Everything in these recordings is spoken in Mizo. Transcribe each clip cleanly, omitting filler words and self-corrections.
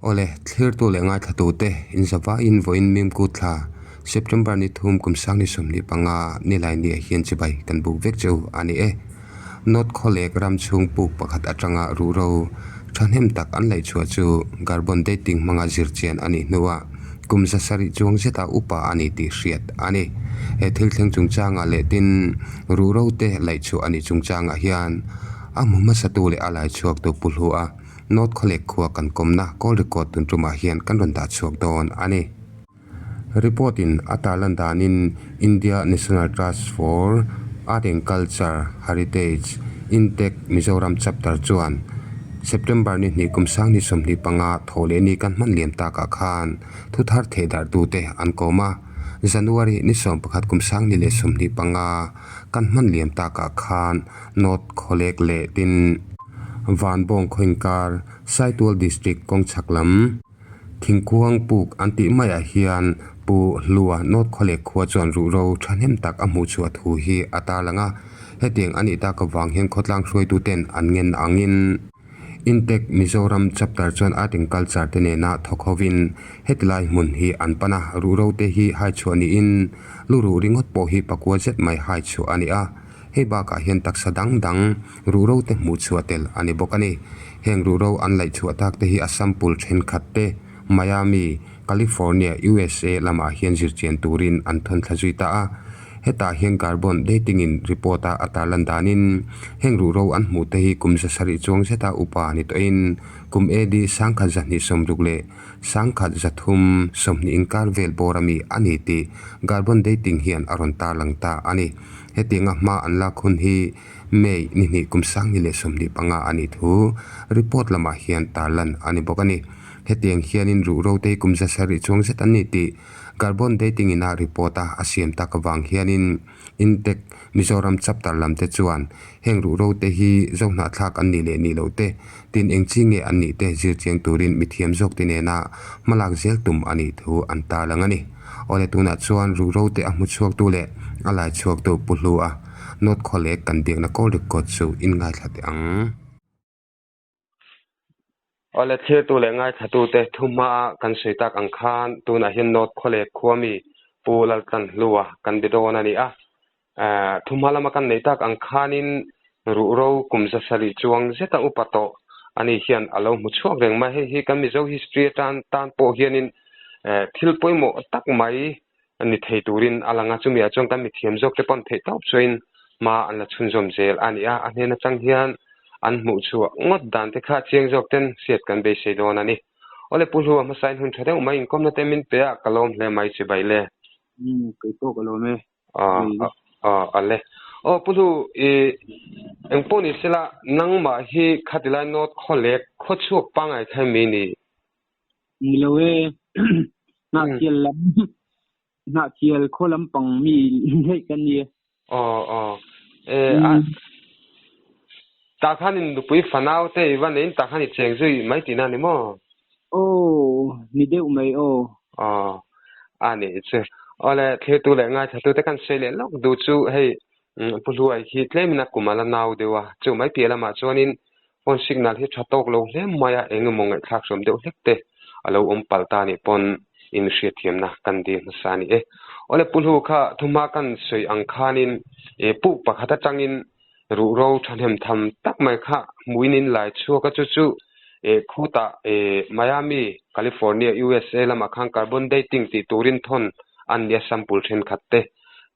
Awle, thlirtu leh ngaithlatute inzavaiin vawiin Mimku thla, September ni thum kum sang ni 25 nilai niah hian chibai kan buk vek cheu a ni e. North Khawlek ram chhung puk pakhat atanga ruhro thahnem tak an laih chhuah chu carbon dating hmanga zir chian a nih hnuah kum zasarih chuang zeta upa a ni tih hriat a ni. He thil thleng chungchangah leh tin ruhro te laih chhuah a nih chungchangah hian a hmu hmasatu leh a lai chhuaktu Pu Hlua, North Khawlek khua kan kawmna call record tun tumah hian kan rawn dah chhuak dawn a ni. Report in a tarlan danin India National Trust for Art and Culture Heritage, INTACH, Mizoram Chapter chuan September ni hnih kum sang ni 25 thaw leh ni kan hman liam takah khan thu thar theh darhtute an kawm a. January ni 11 kum sang ni leh 25 kan hman liam takah khan North Khawlek leh tin Vanbawng khawinkar Saitual District kawngchhak lam thingkuang puk an tih maiah hian Pu Hlua North Khawlek khua chuan ruhro thahnem tak a hmuh chhuah thu hi a tarlang a. Hetiang a nih tak avang hian khawtlang hruaituten an ngen angin Intech Mizoram Chapter chuan Art and Culture te nena thawk hovin hetilai hmun hi an pan a, ruhro te hi hai chhuah niin luruh ringawt pawh hi pakua zet mai hai chhuah a ni a. Hei bakah hian taksa dang dang ruhro te hmuh chhuah tel a ni bawk a ni. Heng ruhro an laih chhuah tak te hi a sample thenkhat te Miami, California, USA lamah hian zirchian turin an thawn thla zui ta a. Hetah hian carbon dating in report a a tarlan danin heng ruhro an hmuh te hi kum zasarih chuang zeta upa ni tawhin kum AD 1260 leh 1320 inkar vel bawr ami a ni tih carbon dating hian a rawn tarlang ta a ni. Hetianga hma an lak hun hi May ni hnih kum 2025 a nih thu report lamah hian tarlan a ni bawk a ni. Hetiang hianin ruhro te hi kum zasarih chuang zet an ni tih carbon dating ina report a a siam tak avang hianin Intech Mizoram chapter lam te chuan heng ruhro te hi zohnahthlak an nih leh nih loh te tin eng chi nge an nih te zirchiang turin mithiam zawk te nena hmalak zel tum a nih thu an tarlang a ni. Awle tunah chuan ruhro te a hmu chhuaktu leh a lai chhuaktu Pu Hlua North Khawlek kan biakna call record chu in ngaithla teh ang. Awle thirtu leh ngaithla te thu hmaa kan sawi tak ang khan tunah hian North Khawlek khua mi Pu Laltlan Hlua kan be dawn a ni a. Thu hma lama kan neih tak ang khanin ruhro kum zasarih chuang zeta upa tawh ani hian a lo hmu chhuak reng mai. Hei hi kan Mizo history atan tan pawh hianin thil pawimawh tak mai ni thei turin a lang a. Chumi ah chuan kan mithiam zawk te pawn theih tawp chuain hma an la chhunzawm zel a ni a. A hnen atang hian an hmuh chhuah ngawt dan te kha chiang zawk ten hriat kan beisei dawn a ni. Awle Pu Hlua hmasain hun tha deuh mai inkawmna te min pe a, ka lawm hle mai chibai le. Umm kei pawh ka lawm e. Ale aw pu hlu i engpawh ni sela nangmah hi khatilai North Khawlek khawchhuak pangngai kha mi ni? Ni lo e, Hnahthial lam Hnahthial khaw lampang mi hleih ka ni e. Aw aw e a tah khan in nupui fanau te i va neiin tah khan i cheng zui mai tihna a ni maw? Aw, ni deuh mai aw. Aw, a nih chu. Awle, thlirtu leh ngaithlatute kan sawi leh lawk duh chu hei Pu Hluai hi tlemin a kum a la nau deuh a, chu mai piah lamah chuanin phone signal hi tha tawk lo hle mai a, eng emaw ngaihthlak hrawm deuh hlek te a lo awm palh ta nih pawn in hriatthiamna kan dil hmasa a ni e. Awle, Pu Hlu kha thumhma kan sawi ang khanin puk pakhat atangin ruhro thahnem tham tak mai kha hmuin in lai chhuak a, chu chu khutah Miami, California, USA lamah khan carbon dating tih turin thawn an nia sample thenkhat te.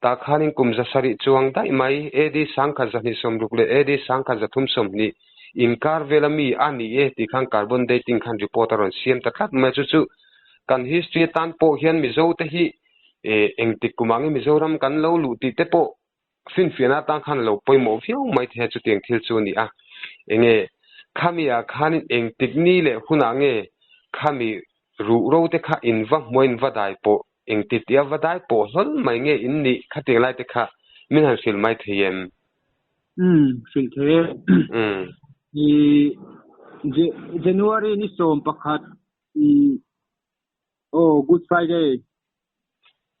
Tah khanin kum zasarih chuang daih mai AD 1260 leh AD 1320 inkar vela mi a ni e tih khan carbon dating khan report a rawn siam ta tlat mai a, chu chu kan history atan pawh hian Mizo te hi engtik kumah nge Mizoram kan lo luh tih te pawh Finfiahna atan khan a lo pawimawh viau mai thei a, chutiang thil chu a ni a. Enge khami ah khanin engtik ni leh hunah nge khami ruh ro te kha in va hmuh a in va dai pawh, engti tia va dai pawh hlawl mai nge in nih khatiang lai te kha min han hrilh mai thei em? Umm, hrilh thei e. I January ni 11 Aw, Good Friday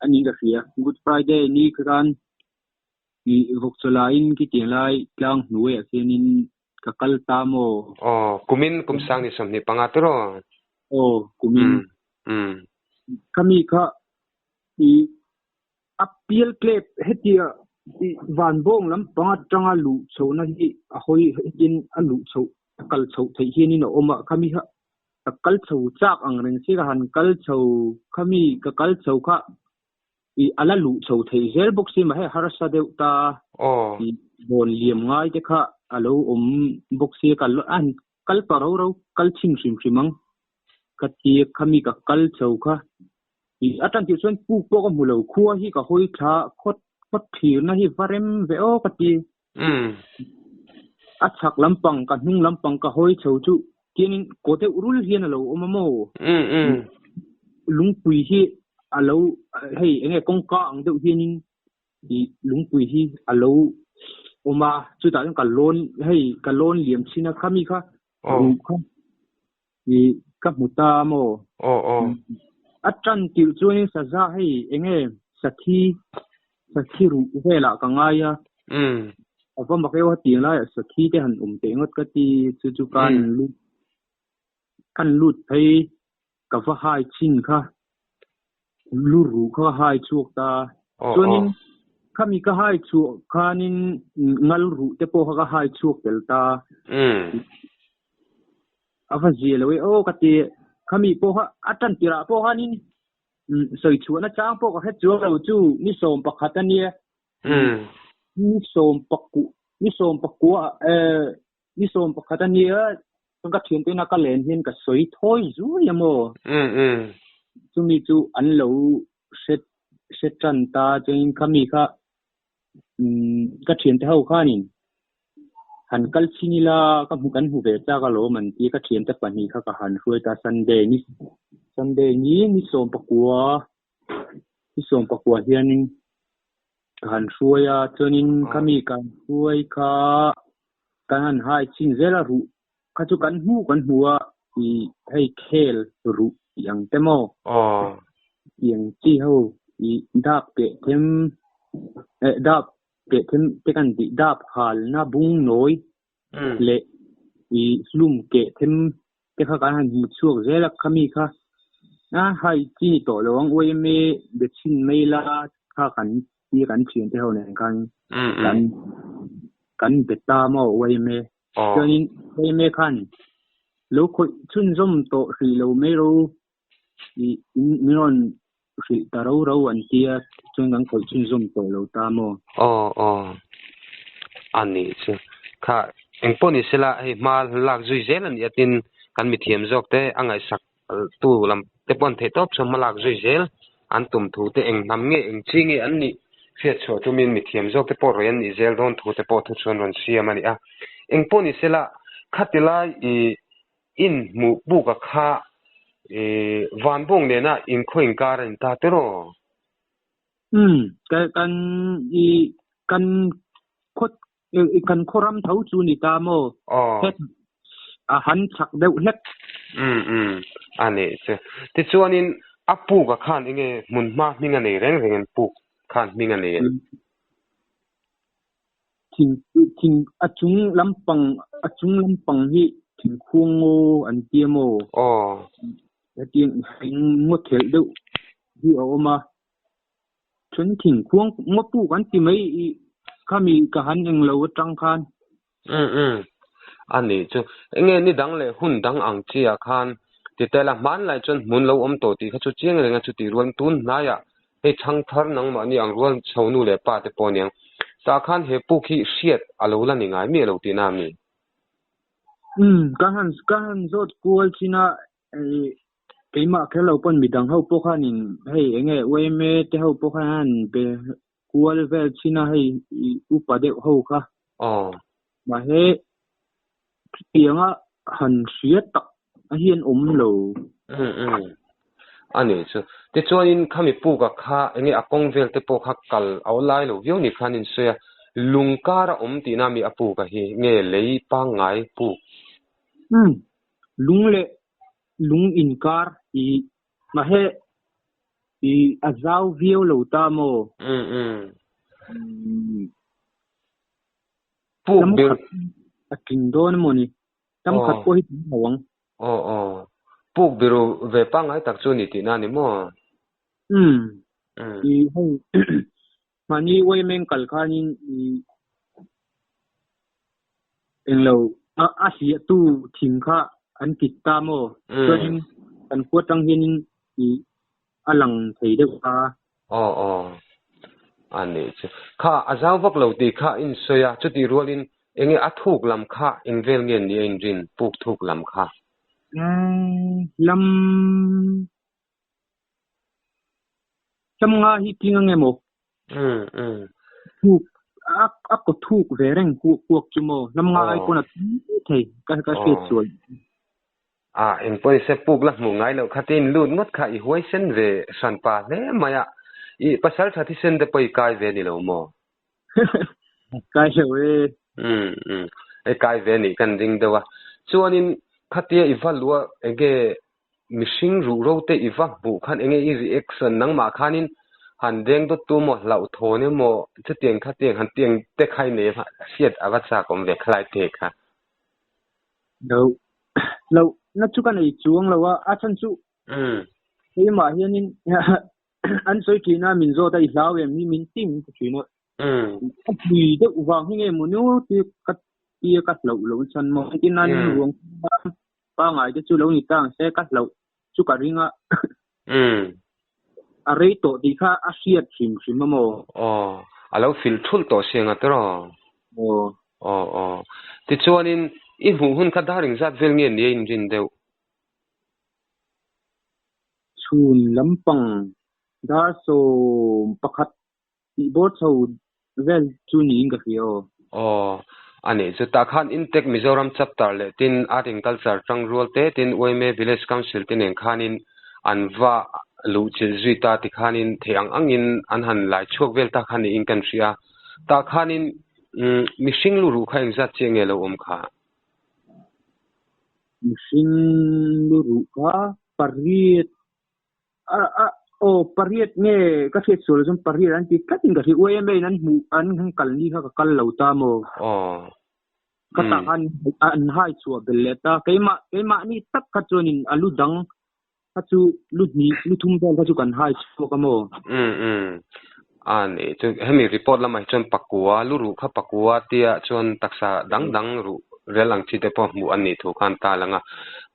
a niin ka hria. Good Friday ni khan i vawkchawlaiin khitiang lai tlang hnuaiah khianin ka kal ta maw? Aw, kumin kum sang ni 25 tiraw? Aw kumin khami kha i a pial tlep hetia i vanbawng lampang atanga luh chhohna hi a hawi hetin a luh chhoh a kal chhoh theih hianin a awm a khami kha ka kal chho chak ang reng si ka han kal chho khami ka kal chho kha i a la luh chho theih zel bawk si mahse harsa deuh ta i bawn liam ngai te kha a lo awm bawk si a han kal pa ro ro kal chhin hrim hrim ang ka ti khami ka kal chho kha i a tan tih chuan puk pawh ka hmu lo khua hi ka hawi thla khawt khawt thlirna hi va rem ve aw ka ti. A chhak lampang ka hnung lampang ka hawi chho chu tiangin kaw deuh rul hian a lo awm a maw? Lungpui hi a lo hei eng nge kawngka ang deuh hianin ih lungpui hi a lo awm a, chutah chuan ka lawn hei ka lawn liam chin a khami kha ruh kha ih ka hmu ta a maw? A tan tirh chuanin saza hei eng nge sathi Sakhi ruh velah ka ngai a, a va mak eo a tih laiah sakhi te han awm teh ngawt ka ti, chu chu kan lut kan lut phei ka va hai chhin kha, lu ruh kha ka hai chhuak ta, chuanin khami ka hai chhuah khanin ngal ruh te pawh kha ka hai chhuak tel ta, a va zia lo e aw ka ti, khami pawh kha a tan tirah pawh khanin Sawi chhuahna chang pawh ka hre chuang lo chu ni sawm pakhat a nia. Ni sawm paku ni sawm pakua eh ni sawm pakhat a nia chuan ka thiante ina ka len hian ka sawi thawi zui a maw. Chumi chu an lo hre hre tan ta chuanin khami kha ka thiante ho khanin han kal chhin ila ka hmu kan hmu ve chak alawm an ti ka thiante pahnih kha ka han hruai ta Sunday ni Sunday ni ni sawm pakua ni sawm pakua hianin ka han hruai a chuanin khami kan hruai kha kan han hai chhin zel a ruh kha chu kan hmu kan hmu a ih hei khel ruh tih ang te maw tih ang chi ho ih dap keh them eh dap keh them te kan tih dap halna bung nawi leh ih hlum keh them te kha kan han hmu chhuak zel a khami kha a hai chi ni tawh lo ang yma be chhin mai la kha kan ti kan thian te ho nen khan kan kan be ta maw yma Chuanin yma khan lo khawih chhunzawm tawh hrih lo mai ro ih min rawn hrilh ta ro ro an tia chuan kan khawih chhunzawm tawh lo ta maw? Aw aw a nih chu. Kha engpawh ni sela hei hma lak zui zel a nih atin kan mithiam zawk te a ngaihsak tu lam te pawh an theih tawp chuan hma lak zui zel an tum thu te eng hnam nge eng chi nge an nih hriat chhuah tumin mithiam zawk te pawh rawi an nih zel dawn thu te pawh thu chuan rawn siam a ni a. Engpawh ni sela khati lai ih inhmuh buk a kha ih vanbawng nena inkhaw inkar a ni ta tiraw? Umm kan ih kan khaw Kan khaw ram tho chu ni ta maw? Het a han chak deuh hlek. Umm umm a nih chu. Tichuanin a puk a khan enge hmun hma hming a nei reng reng em puk khan hming a nei em? Thing thing a chung lampang a chung lampang hi thingkhuang ngaw an tia maw? Hetiang ngaw thelh deuh hi a awm a. Then thingkhuang ngaw puk an ti mai i khami ka han eng lo atang khan. Umm umm a nih chu. Enge ni dang leh hun dang ang chi ah khan ti tel a hmanlai chuan hmun lo awm tawh tih kha chu chiang reng a chuti rual tun hnaiah hei chhangthar nangmahni ang rual chho nu leh pa te pawh aniang tah khan he puk hi hriat a lo la ni ngai miah lo tihna a mi? Umm ka han ka han zawt kual chin a Keimah kher lo pawn midang ho pawh khanin hei enge yma te ho pawh khan an be kual vel thin a hei upa deuh ho kha. Mahse chutianga han hria tak a hian awm lo. Umm umm a nih chu. Tichuanin khami puka kha enge a kawng vel te pawh kha kal a aw lai lo viau ni khan in sawi a, lung kar a awm tihna mi a puka hi nge lei pangngai puk? Umm lung leh lung inkar i mahse i a zau viau lo ta maw? Umm umm. Puk Tam khat a tling dawn emaw ni? Tam khat pawh hi tling lo ang. Aw aw. Puk biru ve pangngai tak chu ni tihna a ni maw? Umm. I hei mahni uaimeng kal khanin i englo a hliahtu thing kha an kit ta maw? Chuanin kan khua tang hianin i a lang thei deuh a. Aw aw. A nih chu. Kha a zau vak lo tih kha in sawi a, chutih rualin enge a thuk lam kha eng vel nge ni a inrin, puk thuk lam kha? Lam lam nga hi tling ange maw? Thuk a a kaw thuk ve reng kuak chu maw? Lam nga ai pawn a thei ka ka hriat sual. A eng pawh nise puk la hmuh ngai loh kha tiin lut ngawt kha i huaisen ve hran pa hle mai a, i pasal tha thisen te pawh i kai ve ni lo maw? Kai lo e. Umm umm i kai ve nih kan ring deuh a, chuanin khatia i va luh a enge mihring ruh ro te i va hmuh khan enge i reaction nangmah khanin han deng dawt tu maw hlauhthawn emaw chutiang khatiang han tiang te kha i nei a hriat a va chak awm ve khalai te kha. Lo lo na chu ka nei chuang lo a, a chhan chu keimah hianin an sawi thin a, min zawt a i hlau em hi min ti min ti thin a. A pui deuh vang hi nge maw nu ti ka tia ka hlauh loh chhan maw engtin nan ruang pangai te chu lo ni ta ang se ka hlauh chu ka ring a. A rei tawh tih kha a hriat hrim hrim a maw? Aw, a lo fil thulh tawh si anga tiraw? Aw. Aw aw. Tichuanin i hmuh hun kha dar engzat vel nge ni a inrin deuh? Chhun lampang dar 11 tih bawr chho vel chu niin ka hria aw. Aw, a nih chu. Tah khan Intech Mizoram Chapter leh tin Art and Culture tangrual te tin yma Village Council te nen khanin an va luh chilh zui ta ti khanin theih ang angin an han lai chhuak vel ta kha niin kan hria. Tah khanin mihring lu ruh kha engzat chiah nge lo awm kha? Mihring lu ruh kha pariat A a aw pariat nge ka hriat sual chuan pariat an ti tlat in ka hria YMA in an hmuh an han kal ni kha ka kal lo ta maw? Aw. Ka tah khan an hai chhuah bel leh ta keimah keimah ni tak kha chuan in a lu dang kha chu lu hnih lu thum vel kha chu kan hai chhuak a maw? Um um a nih chu hemi report lamah hi chuan pakua lu ruh kha pakua tia chuan taksa dang dang ruh rel ang chi te pawh hmuh an nih thu khan ta lang a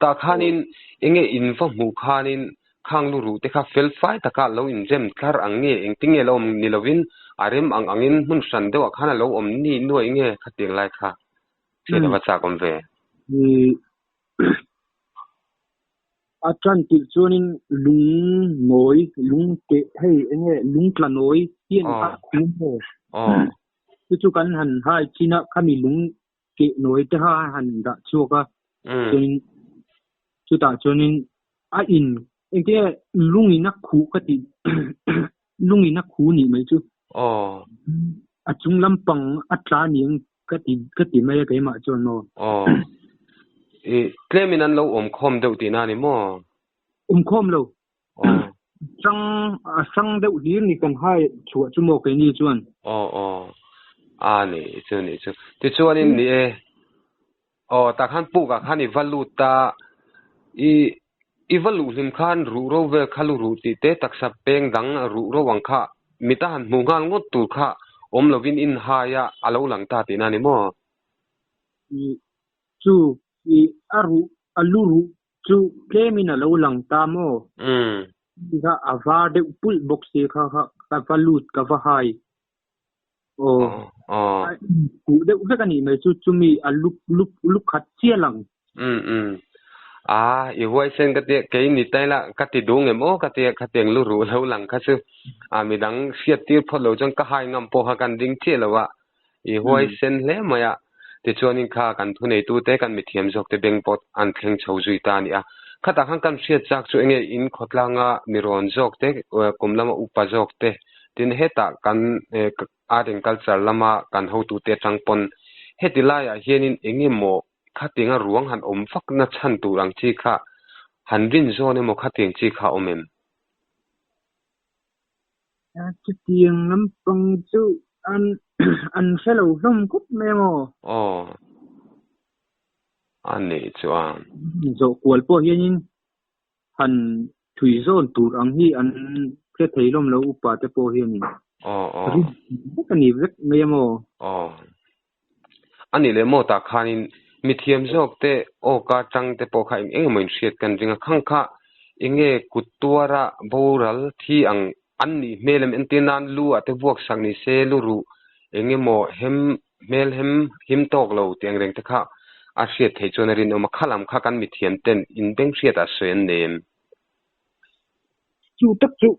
tah khanin Enge in va hmuh khanin khang lu ruh te kha fel fai taka lo inrem tlar ang nge engtin nge lo awm ni lovin a rem ang angin hmun hran deuhah khan a lo awm ni nuai nge khatiang lai kha hriat a va chak awm ve. A tan tirh chuanin lung nawi, lung keh hei enge lung tla nawi hian a khum maw? Chu chu kan han hai chin a khami lung keh nawi te kha a han dah chhuak a, chuanin chutah chuanin a in engtin nge lungin a khuh ka tih lungin a khuh nih mai chu a chung lampang a tla niang ka ti ka ti mai a keimah chuan maw. Aw i tlemin an lo awm khawm deuh tihna a ni maw? Awm khawm lo. Hrang a hrang deuh hlir ni kan hai chhuah chu maw keini chuan. Aw aw a ni chu ni chu tichuanin ni e aw tah khan puk ah khan i va lut a i i va luh hlim khan ruh ro vel kha lu ruh tih te taksa peng dang ruh ro ang kha mita han hmuh nghal ngawt tur kha awm lovin in hai a a lo lang ta tihna a ni maw? I chu i a ruh a lu ruh Chu tlemin a lo lang ta maw? Ti kha a var deuh pulh bawk si kha kha ka va lut ka va hai. Aw. A inkuh deuh vek a nih mai chu chumi a lup lup lup khat chiah lang. Um um. A i huaisen ka tia kei ni tai la ka ti duh ngem aw ka tia khatiang lu ruh lo lang kha chu a midang hriat tir phawt lo chuan ka hai ngam pawh kha kan ding chiah lo a. I huaisen hle mai a, tichuanin kha kan thuneitute kan mithiam zawkte beng pawh an thleng chho zui ta a ni a. Khatah khan kan hriat chak chu enge in khawtlanga mi rawn zawkte, kum lama upa zawkte tin hetah kan art and culture lama kan hotute atang pawn heti laiah hianin enge maw khatianga ruang han awm vakna chhan tur ang chi kha han rin zawn emaw khatiang chi kha a awm em? Chutiang lampang chu an an hre lo hlawm khawp mai ang aw. Aw, a nih chuan. Zawh kual pawh hianin Han thui zawn tur ang hi an hre thei lawm lo upa te pawh hianin rin vek a ni vek mai a maw? Aw. A nih leh maw tah khanin mithiam zawk te awka tang te pawh kha eng eng emaw inhriat kan ring a, khang kha enge kut tuara boral thi ang an nih hmel em entir nan lu ah te vuak sak ni se lu ruh eng emaw hem hmel hem him tawk lo tih ang reng te kha a hriat theih chuan a rinawm a, khalam kha kan mithiam ten inbeng hriat ah sawi an nei em? Chu tak chu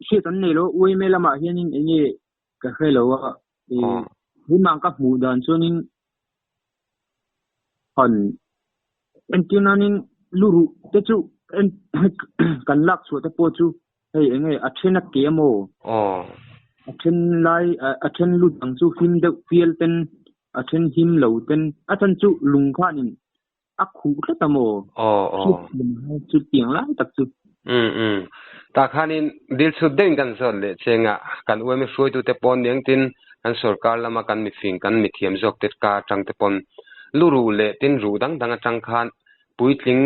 hriat an nei lo, uaime lamah hianin eng nge ka hre lo a, keimah ka hmuh dan chuanin han entir nanin lu ruh te chu kan lak chhuah te pawh chu hei eng nge a then a ke amaw a then lai a then lut ang chu him deuh fial ten a then him lo ten a chan chu lung khanin a khuh tlat a maw? Aw aw. Chu tiang lai tak chu. Um um. Tah khanin dil chhut deuhin kan zawt leh cheng a, kan UMA hruaitute pawn ni engtin kan sorkar lama kan mifing kan mithiam zawk te ka atang te pawn lu ruh leh tin ruh dang dang atang khan puitling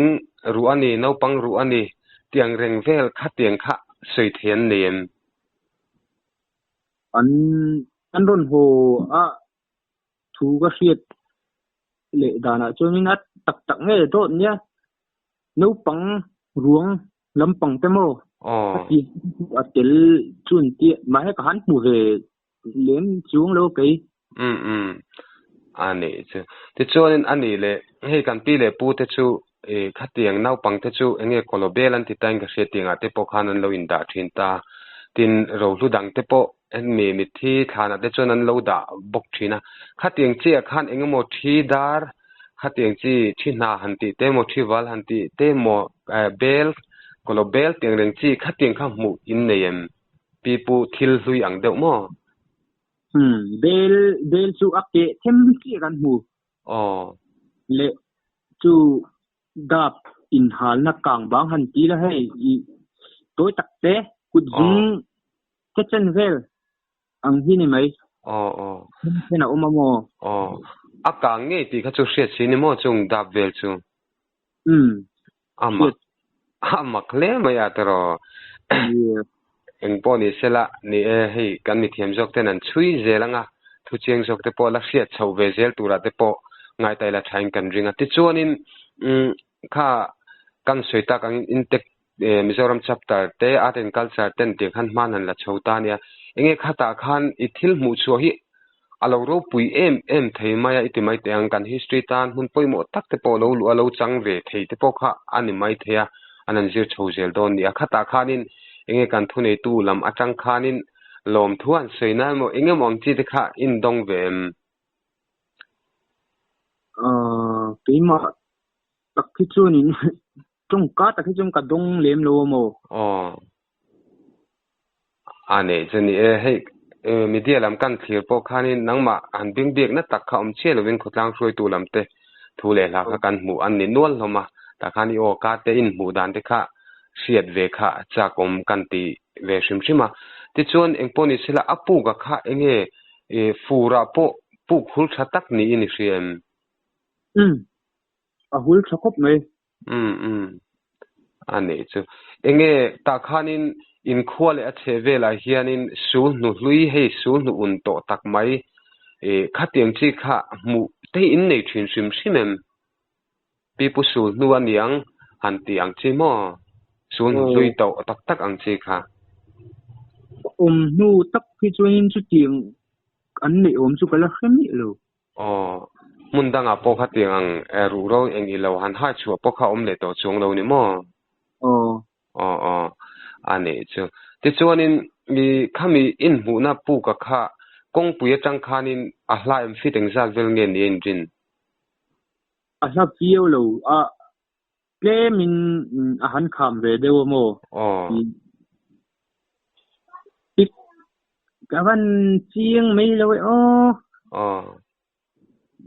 ruh a ni, naupang ruh a ni tiang reng vel kha tiang kha sawi thei an nei em? An an rawn haw a thu ka hriat leh danah chuanin a tak tak nge dawt nia naupang ruang lampang te maw a ti a tel chuan tia mahse ka han hmu ve lem chuang lo kei. Um um a nih chu tichuanin a nih leh hei kan pi leh pu te chu ih khatiang naupang te chu eng nge kawlawbel an ti ta in ka hriat tiangah te pawh khan an lo indah thin ta tin rohlu dang te pawh Hemi mitthi thlanah te chuan an lo dah bawk thin a, khatiang chiah khan eng emaw thi dar, khatiang chi thi hna han tih te emaw thi val han tih te emaw eh bel kawlaw bel tih ang reng chi khatiang kha hmuh in nei em? Pi pu thil hlui ang deuh maw? Umm bel bel chu a keh them chiah kan hmu. Aw. Leh chu dap inhalna kang bang han ti la hei i tawi tak te kut zung Ka chen vel ang hi ni mai. Aw aw. Then a awm a maw? Aw. A kang ngei tih kha chu hriat si ni maw chung dap vel chu? Umm. A mak a mak hle mai a tiraw. Eng pawh ni sela ni e hei kan mithiam zawk ten an chhui zel anga thu chiang zawk te pawh la hriat chhoh ve zel turah te pawh ngaitaila thain kan ring a. Tichuanin umm kha kan sawi tak angin intek Mizoram chapter te Art and Culture ten tih khan hman han la chho ta ania. Enge khatah khan i thil hmuh chhuah hi a lo ropui em em thei mai a i ti mai teh ang. Kan history tan hmun pawimawh tak te pawh lo luh a lo chang ve thei te pawh kha a ni mai thei a, an han zir chho zel dawn nia. Khatah khanin enge kan thuneitu lam atang khanin lawmthu an sawi na emaw eng emaw ang chi te kha indawng ve em? Aaa keimah tak hi chuanin Tawngka tak hi chuan ka dawng lem lo a maw? Aw. A neih chu ni e, hei media lam kan thlir pawh khanin nangmah han bing biakna tak kha awm chiah lovin khawtlang hruaitu lam te thu leh hla kha kan hmuh an ni nual hlawm a, tah khan i aw ka te inhmuh dan te kha hriat ve kha chak awm kan ti ve hrim hrim a. Tichuan engpawh ni sela a puk a kha enge furah pawh puk hul tha tak niin i hria em? Umm. A hul tha khawp mai. Umm umm. A nih chu. Enge tah khanin inkhua leh a chheh velah hianin sul hnu hlui hei sul hnu un tawh tak mai ih khatiang chi kha hmuh te hi in nei thin hrim hrim em? Pipu sul hnu a niang han tih ang chi maw? Sul hnu hlui tawh tak tak ang chi kha. Awm hnu tak hi chuanin chutiang an neih awm chu ka la hre miah lo. Aw, hmun dangah pawh kha tiang ang ruh ro eng i lo han hai chhuah pawh kha awm leh tawh chuang lo ni maw? Aw. Aw aw, a nih chu. Tichuanin i khami inhmuhna puka kha kawngpui atang khanin a hla em fit engzat vel nge ni a inrin? A hla viau lo a, tlemin a han kham ve deuh a maw? Aw. Tik ka van chiang mai lo e aw. Aw.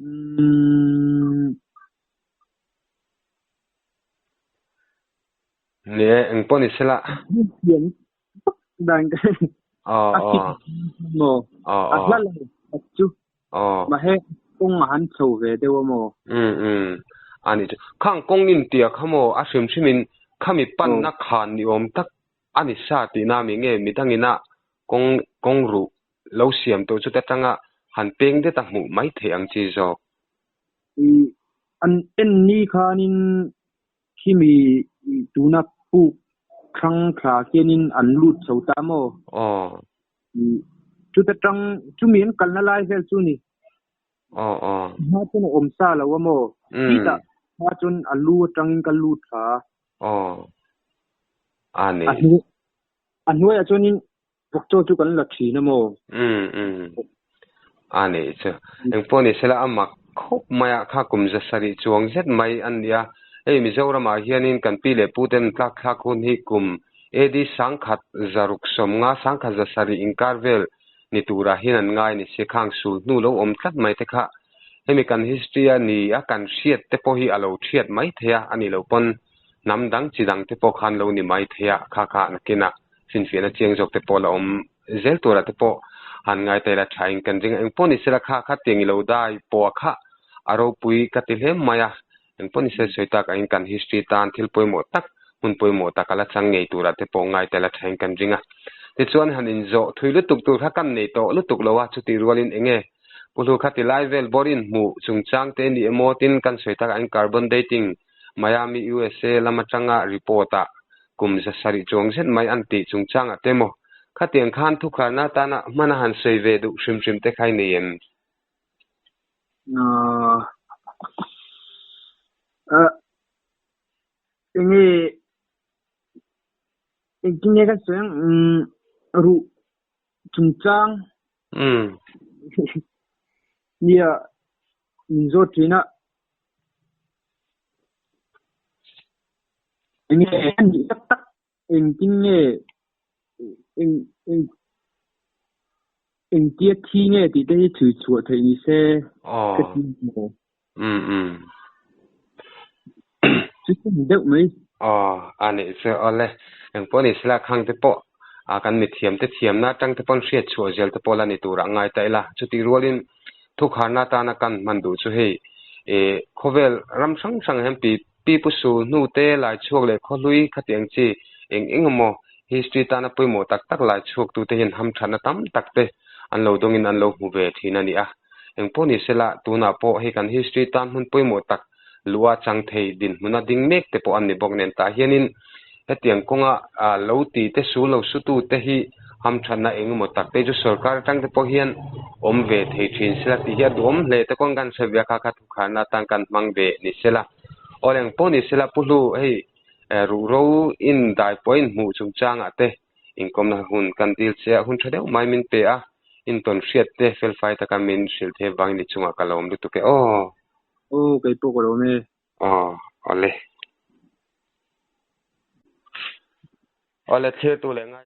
Umm. Ni e, eng pawh ni sela. Dan ka Aw aw. Maw. Aw A aw. hla lo chu. Aw. Mahse kawng a han chho ve deuh a maw? Umm umm. Ani chu khang kawng in tia kha maw a hrim hrim in khami panna khan ni awm tak ani sa tihna mi nge midangina kawng kawng ruh lo siam tawh chu te atanga han peng det a hmuh mai theih ang chi zawk. An en ni khanin khimi tuna puk thlang thla khianin an lut chho ta maw? Aw. Chuta tang chumi an kalna lai vel chu ni. Aw aw. Hma chuan a awm sa lo a maw? Titah hma chuan a lu atangin ka lut thla a. Aw. A ni. A hnuaiah chuanin Vawkchaw chu kan la thin a maw? Umm umm. A nih chu. Engpawh ni sela a mak khawp mai a, kha kum za sarih chuang zet mai an ni a. Hei Mizoramah hianin kan pi leh pu ten tlak thlak hun hi kum AD sangkhat zaruk sawmnga sangkhat za sarih inkar vel ni turah hian an ngai ni si. Khang sul hnu lo awm tlat mai te kha hemi kan history a ni a kan hriat te pawh hi a lo thiat mai thei a, a nih loh pawn hnam dang chi dang te pawh khan lo ni mai thei a, kha kha nakinah Finfiahna chiang zawk te pawh la awm zel turah te pawh han ngai ta ila tha in kan ring a, engpawh ni sela kha kha tiang i lo dai pawh a kha a ropui ka ti hle mai a, engpawh ni sela sawi tak angin kan history tan thil pawimawh tak hmun pawimawh tak a la chang ngei turah te pawh ngai ta ila tha in kan ring a. Tichuan han inzawh thui lutuk tur kha kan nei tawh lutuk lo a, chutih rualin enge Pu Hlu kha ti lai vel bawr in hmuh chungchang te ni emaw tin kan sawi tak angin carbon dating Miami, USA lam atanga report ah kum za sarih chuang zet mai an tih chungchangah te maw? Khatiang khan thukharna atana hman a han sawi ve duh hrim hrim te kha i nei em? Enge engtin nge kan sawi ang ruh chungchang nia Min zawt thin a. Enge a nih tak tak engtin nge eng eng engtia thi nge tih te hi chhui chhuah theih ni se ka ti maw? Um um. Chu chu ni deuh mai. Aw a nih chu awle. Engpawh ni sela khang te pawh a kan mithiam te thiamna atang te pawn hriat chhuah zel te pawh la ni turah ngai ta ila. Chutih rualin Thukharna atana kan hman duh chu hei eh khawvel ram hrang hrang hian pi pi pu su hnu te lai chhuak leh khawhlui khatiang chi eng eng emaw history tana pawimawh tak tak lai chhuak tute hian hamthatna tam tak te an lo dawngin an lo hmu ve thin a ni a. Engpawh ni sela tunah pawh hei kan history tan hmun pawimawh tak lua chang thei dinhmuna ding mek te pawh an ni bawk nen tah hianin hetiang kawnga lo ti te su lo su tu te hi hamthatna eng emaw tak te chu sorkar atang te pawh hian awm ve thei thin sela tih hi a duhawm hle te kawng kan hre ve a kha kha thukharna atan kan hmang ve ni sela aw leng pawh ni sela pu hlu hei ruhro in dai pawh in hmuh chungchangah te inkawmna hun kan dil che a hun tha deuh mai min pe a intawn hriat te felfai taka min hrilh theih avangin i chungah ka lawm lutuk e aw. Aw kei pawh ka lawm e. Aw awle. Awle thlir tu leh ngai.